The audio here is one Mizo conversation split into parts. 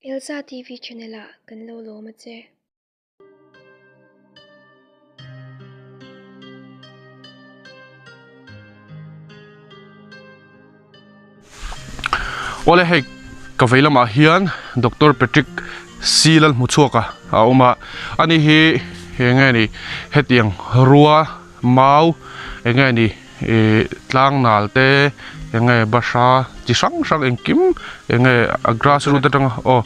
Elsa TV channel ah kan lo lawm a che. Awle hei ka vei lamah hian Doctor Patrick C Lalhmuchhuaka a awm a, ani hi eng nge ni hetiang rua mau eng nge ni ih tlang nal te eng nge bahra chi hrang hrang engkim eng nge a grass root atanga aw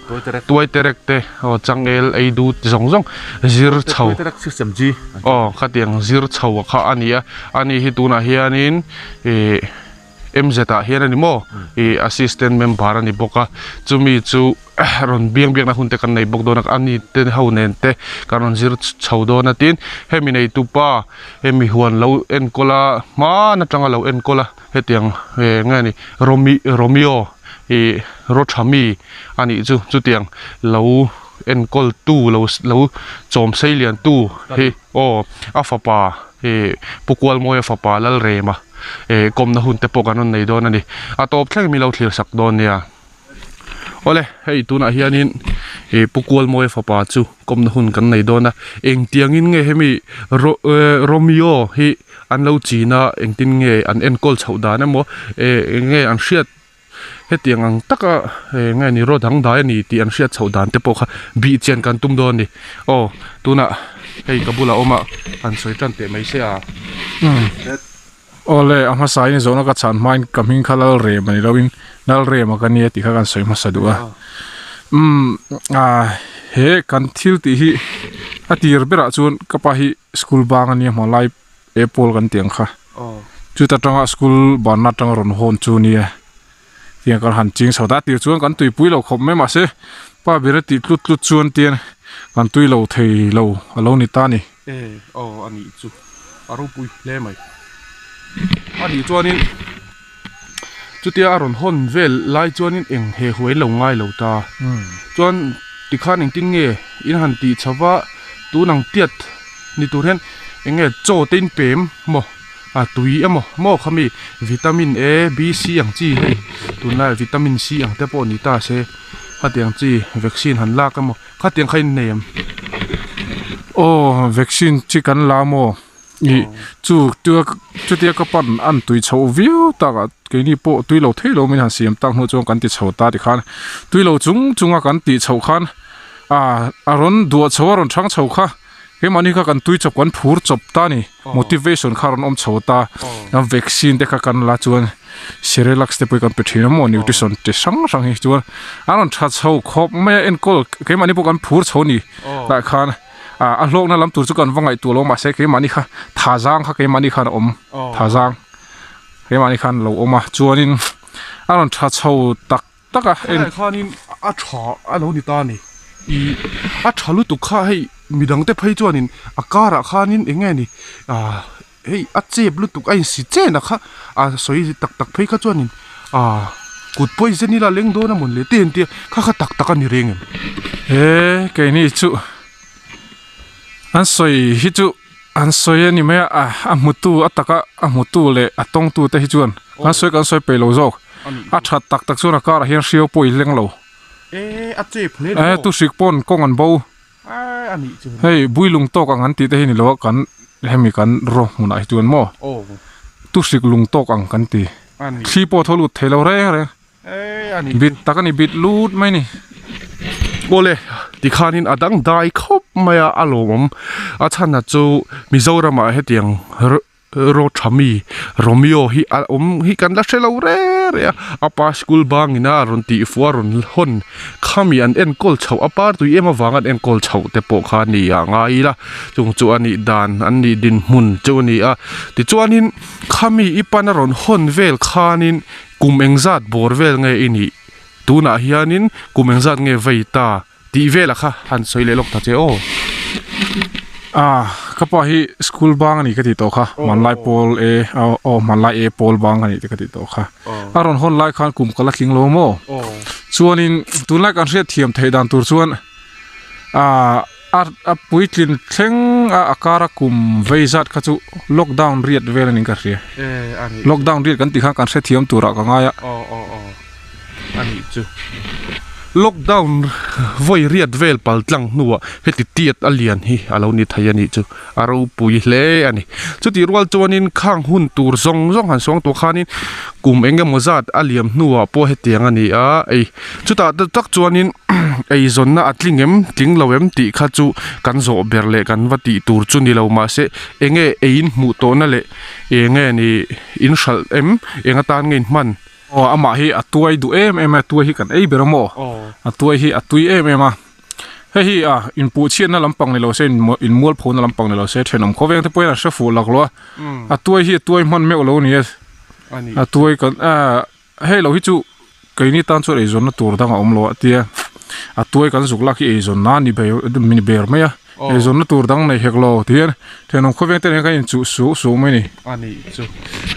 tuai terek te aw changel ei du ti zawng zawng zir chho aw khatiang zir chho kha a ni a ani hi tunah hianin ih M_Z ah hian a ni maw ih assistant member a ni bawk a chumi chu. Rawn biang biakna hun te kan nei bawk dawn a, a ni te ho nen te kan rawn zir chho dawn a tin hemi neitu pa hemi huan lo enkawl a hman atanga lo enkawl a hetiang eh nge ni Romi Romeo ih Rothami a nih chu chutiang lo enkawl tu lo lo chawm sei lian tu hi aw a fapa ih Pu Kualmawia fapa Lalrema eh kawmna hun te pawh kan rawn nei dawn a ni a tawp thleng mi lo thlir sak dawn nia. Awle hei tunah hianin ih Pu Kualmawia fapa chu kawmna hun kan nei dawn a engtiangin nge hemi Romeo hi an lo chin a engtin nge an enkawl chhoh dan emaw eh eng nge an hriat hetiang ang taka eng nge ni raw dangdai a ni tih an hriat chhoh dan te pawh kha bih chian kan tum dawn a ni aw tunah hei ka bulah awm a han sawi tan teh mai se a. Awle, a hmasa in zawhna ka chhan hmain ka hming kha Lalrem a ni loin Lalrema ka nia tih kha kan sawi hmasa duh a. Umm ah he kan thil tih hi a tir berah chuan ka pa hi school bang a nia hmanlai Apple kan tih ang kha. Chuta tanga school banna atanga rawn hawn chu nia tiang kan han ching chho ta a tir chuan kan tuipui lo khawp mai mahse pa ber a tih tlut tlut chuan tian kan tui lo thei lo a lo ni ta a ni. E aw a nih chu a ropui hle mai a nih chuanin chutia a rawn hawn vel lai chuanin eng he huai lo ngai lo ta chuan tikhan engtin nge in han tih chho va tun ang tiat ni tur hian eng nge chaw te in pem maw a tui emaw maw khami vitamin A B C ang chi hei tunlai vitamin C ang te pawh ni ta se khatiang chi vaccine han lak emaw. Khatiang kha in nei em? Aw, vaccine chi kan la maw? Ih, chu tia chutia ka pan an tui chhoh viau tak ah keini pawh tui lo thei lo min han siam tak hnu chuan kan ti chho ta tikhan tui lo chung chunga kan tih chhoh khan ah a rawn duah chho a rawn chhang chho kha keimahni kha kan tui chawp kan phur chawp ta a ni motivation kha a rawn awm chho ta a vaccine te kha kan la chuan. Cerelac te pawh hi kan pe thin a maw nutrition chi hrang hrang hi chuan a rawn tha chho khawp mai a enkawl keimahni pawh kan phur chho a ni tah khan ah a hlawkna lam tur chu kan va ngaihtuah lo mahse keimahni kha tha zang kha keimahni khan a awm tha zang keimahni khan a lo awm a chuanin a rawn tha chho tak tak a en khanin a tha a lo ni ta a ni ih a tha lutuk kha hei midang te phei chuanin a karah khanin eng nge ni ah. Hei a chep lutuk a insi chen a kha a sawi tak tak phei kha chuanin ah kut pawh inzen ila leng dawn a mawn le te entir kha kha tak tak a ni reng em? He keini chu an sawi hi chu an sawi a ni mai a a hmutu a taka a hmutu leh a tawngtu te hi chuan an sawi kan sawi peih lo zawk a that tak tak chuan a karah hian hriau pawh i leng lo e a chep hle e tuhrik pawn kawng an bo. Hei builung tawk ang an tih te hi ni lo a kan hemi kan raw hmunah hi chuan maw tuhrik lung tawk ang kan ti thli pawh thaw lut thei lo reng reng bit tak a ni bit lut mai a ni. Awle tikhanin a dang dai khawp mai a a lawmawm a chhan a chu Mizoramah hetiang Rothami, Romeo hi a awm hi kan la hre lo re re a, a pa school bangin a rawn tih fuh a rawn hawn khami an enkawl chhoh a par tui em avanga an enkawl chhoh te pawh kha a ni a ngai ila chung chu a nih dan an nih dinhmun chu a ni a tichuanin khami i pan a rawn hawn vel khanin kum engzat bawr vel nge i nih tunah hianin kum engzat nge vei ta. Tih velah kha han sawi leh lawk ta che aw. Ah, ka pa hi school bang a ni ka tih tawh kha, hmanlai pawl e, aw hmanlai e pawl bang a ni te ka tih tawh kha. A rawn hawn lai khan kum ka la tling lo maw? Chuanin tunlai kan hriat thiam theih dan tur chuan ah a puitlin thleng a a kara kum vei zat kha chu lockdown riat vel a ni ka hria. Lockdown riat kan tih khan kan hrethiam turah ka ngai a. A nih chu. Lockdown vawi riat vel pal tlang hnuah heti tiat a lian hi a lo ni thei a nih chu a ropui hle a ni. Chutih rual chuanin khang hun tur zawng zawng han suang tawh khanin kum eng emaw zat a liam hnuah pawh hetiang a ni a, ei chutah te tak chuanin eizawnna a tling em tling lo em tih kha chu kan zawh ber leh kan va tih tur chu ni lo mahse eng nge ei in hmuh tawhna leh eng nge ni in hralh em eng atan nge in hman. Aw amah hi a tuai duh em em a tuai hi kan ei ber a maw a tuai hi a tui em em a hei hi a inpuh chhiatna lampang ni lo se in mualphona lampang ni lo se thenawm khawveng te pawhin an hre fuh lak lo a a tuai hi a tuai hman meuh lo a ni a a tuai kan ah hei lo hi chu keini tan chuan eizawnna tur dang a awm lo a tia a tuai kan zuk lak hi eizawnna a ni ni ber mai a. Eizawnna tur dang nei hek lo ti hian thenawm khawveng te nen khan inchuh suh suh mai a ni. A nih chu.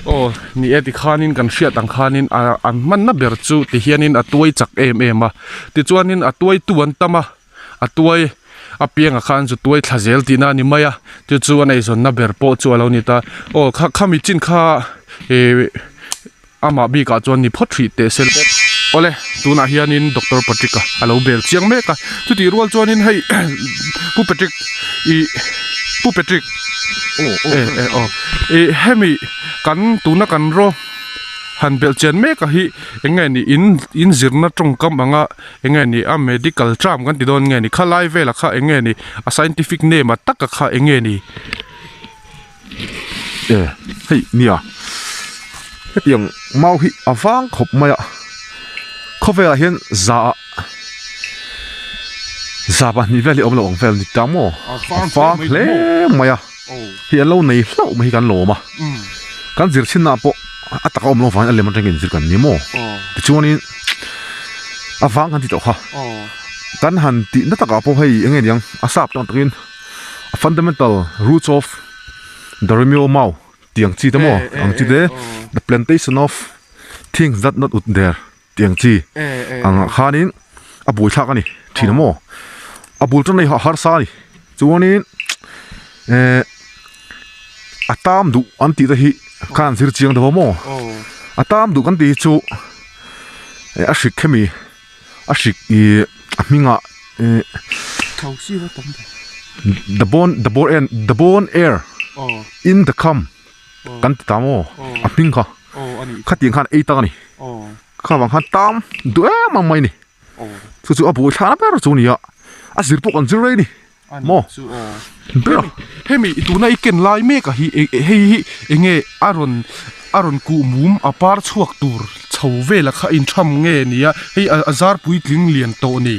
Aw ni e tikhanin kan hriat ang khanin a an hmanna ber chu tihianin a tuai chak em em a. Tichuanin a tuaitu an tam a, a tuai a piangah khan zu tuai thla zel tihna a ni mai a. Chu chu an eizawnna ber pawh chu a lo ni ta. Aw kha khami chin kha ih Amah bikah chuan ni phawt hrih teh se. Awle, tunah hianin Doctor Patrick-a a lo bel chiang mek a. Chutih rual chuanin hei Pu Patrick ih Pu Patrick e e aw ih hemi kan tuna kan raw han belh chian mek a hi eng nge ni in in zirna tawngkam anga eng nge ni a medical term kan ti dawn nge ni khalai velah kha eng nge ni a scientific name a taka kha eng nge ni. E hei nia hetiang mau hi a vang khawp mai a khawvelah hian za ah za pahnih vel hi awm lo ang vel ni ta maw a vang hle mai a hei an lo nei hlauh mai hi kan lawm a kan zir chhin na pawh a taka awm lo vangin a lem atangin zir kan ni maw tichuanin a vang kan ti tawh kha kan han tih na takah pawh hei eng nge niang a sap tawng takin. A fundamental roots of the Romeo Mau tih ang chi te maw ang chi te the plantation of things that not ut there tih ang chi ang ah khanin a buaithlak a ni thin a maw a bul tan a harsa a ni chuanin eh a tam duh an tih te hi khan zir chiang deuh a maw a tam duh kan tih hi chu a hrik khemi. a hrik ih a hmingah ih the bone the bone air the bone air in the kham kan ti ta maw a hming kha khatiang khan ei tak a ni kha vang khan tam duh em ang mai a ni chu chu a buai thla ber chu a ni a a zir pawh kan zir rei a ni. Maw? Ber hemi tuna i ken lai mek a hi hei hi enge a rawn a rawn kuh mum a par chhuak tur chho vela kha in tham nge nia hei a zar puitling lian tawh ni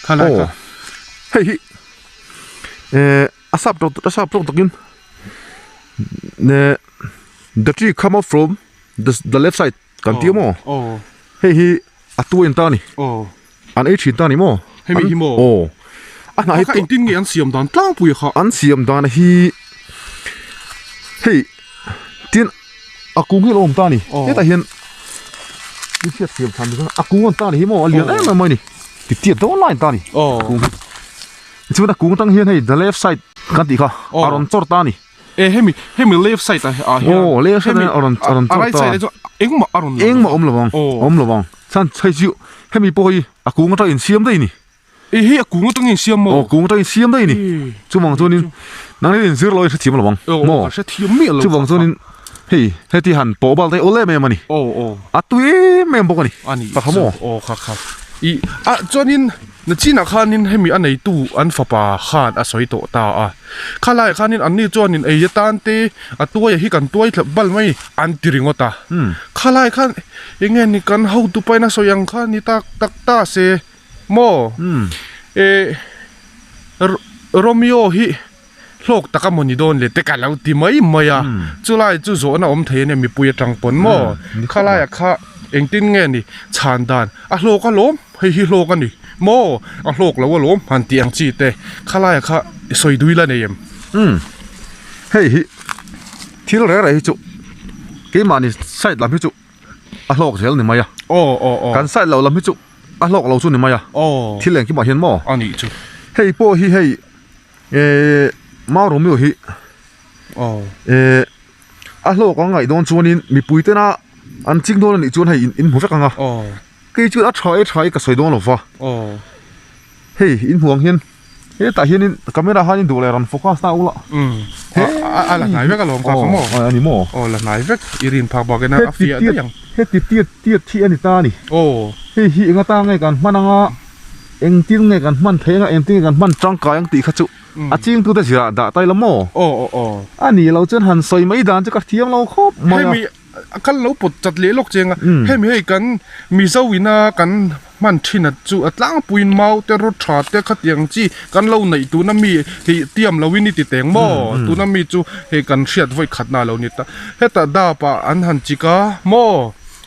kha lai kha hei hi eh a sap tawk a sap tawk takin eh the tree come up from the the left side kan ti maw hei hi a tuain ta a ni. An ei thin ta ni maw? Hemi hi maw? Aw. A hnah hi Kha engtin nge an siam dan tlangpui a kha? An siam dan hi hei tin a kung hi a lo awm ta ni. Hetah hian ni hriat siam than ni a kung an ta ni hi maw a lian em em mai ni. Ti tiat dawn lai an ta ni. Kung hi. Chuan a kung atang hian hei the left side kan tih kha a rawn chawr ta ni. E hemi hemi left side ah ah hian aw left side a rawn a rawn a right side chu engmah a rawn engmah awm lovang awm lovang chuan hei chu hemi pawh hi a kung atang insiam daih a ni e hei a kung atang insiam maw aw kung atang insiam daih a ni chuvang chuanin nang hian inzir lo a hrethiam lovang maw ka hrethiam miah lo chuvang chuanin hei heti han pawh bal te awl em em a ni aw aw a tui em em bawk a ni a ni pakhat maw aw kha kha i a chuanin nachinah khanin hemi a neitu an fapa khan a sawi tawh ta a. Khalaiah khanin anni chuanin ei atan te a tuaia hi kan tuai thlap bal mai an ti ringawt a. Khalai khan eng nge ni kan hotu paina sawi ang kha ni tak tak ta se maw? Eh Romeo hi hlawk tak a maw ni dawn le te ka lo ti mai mai a. Chulai chu zawhna awm thei a nia mipui atang pawn maw? Khalaiah kha engtin nge ni chhan dan a hlawk alawm. Hei hi hlawk a ni maw? A hlawk lo alawm han tih ang chi te khalaia kha i sawi dui la nei em? Umm hei hi thil reh reh hi chu keimahni side lam hi chu a hlawk zel ni mai a. Aw aw aw. Kan side lo lam hi chu a hlawk lo chu ni mai a. Aw. Thil engkimah hian maw? A nih chu. Hei pawh hi hei ehh Mau Romeo hi aw ehh a hlawk ang ngaih dawn chuanin mipui tena an ching dawn a nih chuan hei in hmu vek ang a. Aw. Kei chuan a tha e tha e ka sawi dawn lo va. Hei in hmuh ang hian hetah hianin camera hianin duh leh rawn focus ta ula. A la hnai vek alawm ka kha maw? A ni maw? Aw la hnai vek i rin phak bak ina a fiah daih ang. Heti tiat tiat hi a ni ta a ni. Hei hi enga ta nge kan hman anga engtin nge kan hman theih anga engtin nge kan hman tangkai ang tih kha chu a chingtute zirah dah ta ila maw? A nih loh chuan han sawi mai dan chu ka thiam lo khawp mai a. A kal lo pawt chat leh lawk cheng a, hemi hei kan Mizo ina kan hman thin a chu a tlangpuiin mau te rawt tha te khatiang chi kan lo neih tuna mi hei tiam lo in i ti teng maw tuna mi chu hei kan hriat vawi khat na lo ni ta hetah dap ah an han chik a maw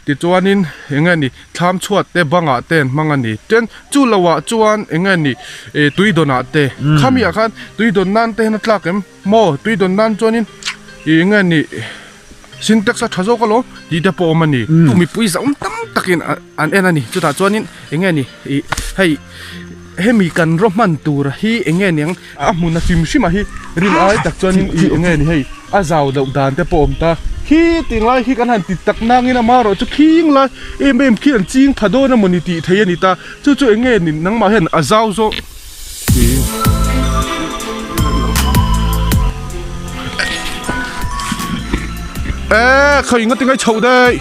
tichuanin eng nge ni thlam chhuat te bangah te an hmang a ni ten chu lo ah chuan eng nge ni ih tui dawn ah te khami ah khan tui dawn nan te hian a tlak em maw tui dawn nan chuanin ih eng nge ni. Syntax a tha zawk alawm tih te pawh a awm a ni. Tu mipui zauh tam takin an en a ni. Chutah chuanin eng nge ni ih hei hemi kan raw hman tur hi eng nge niang a hmun a hrim hrim ah hi rin ai tak chuanin ih eng nge ni hei a zau loh dan te pawh a awm ta. Khi tih lai khi kan han ti tak nangin amaherawh chu khing lai em em khi an ching pha dawn emaw ni tih theih a ni ta. Chu chu eng nge ni nangmah hian a zau zawk. Eee khawi nga tingai chhoh daih.